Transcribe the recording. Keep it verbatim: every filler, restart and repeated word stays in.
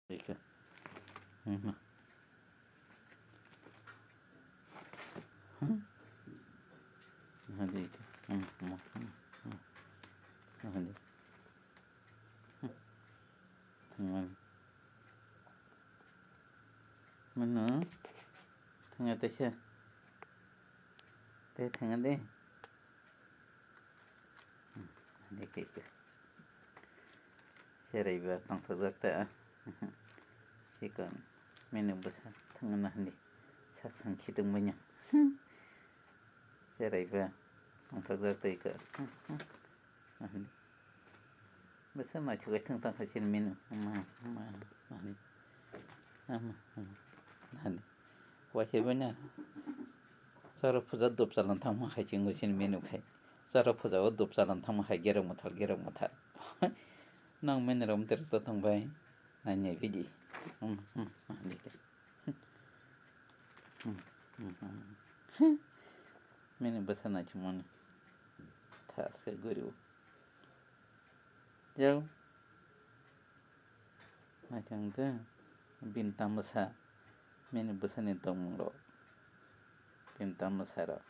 Ika. Hmm. Hmm. Hadi ika. Hmm, hmm, hmm, hmm. Hadi. Hmm. Thangmani. Mano. Thanga tesa. Te thanga de. Hmm. Hadi ika. Cheraiba tongthokjak ta. Chikon menu bwsa thangna hindi sak sang khitung banya. Cheraiba tongthokjak ta ika. Bwsa naithok thang tang kha chini menu. Ama, ama, ama. Ama, ama. Waisa banya. Charo puja dup chalan thangma hai chingo chini menu khai. Charo puja o dup chalan thangma hai gerek muthal, gerek muthal. Nang menu rom ter to thang bai. Nai nai bidi. Hmm, hmm, hmm, bidi. Hmm, hmm, hmm. Menu bwsa nai chumani. Thas ke guru. Jau. Naithang de, bini tamasa, bini bwsani tongmung rok, bini tamasa rok,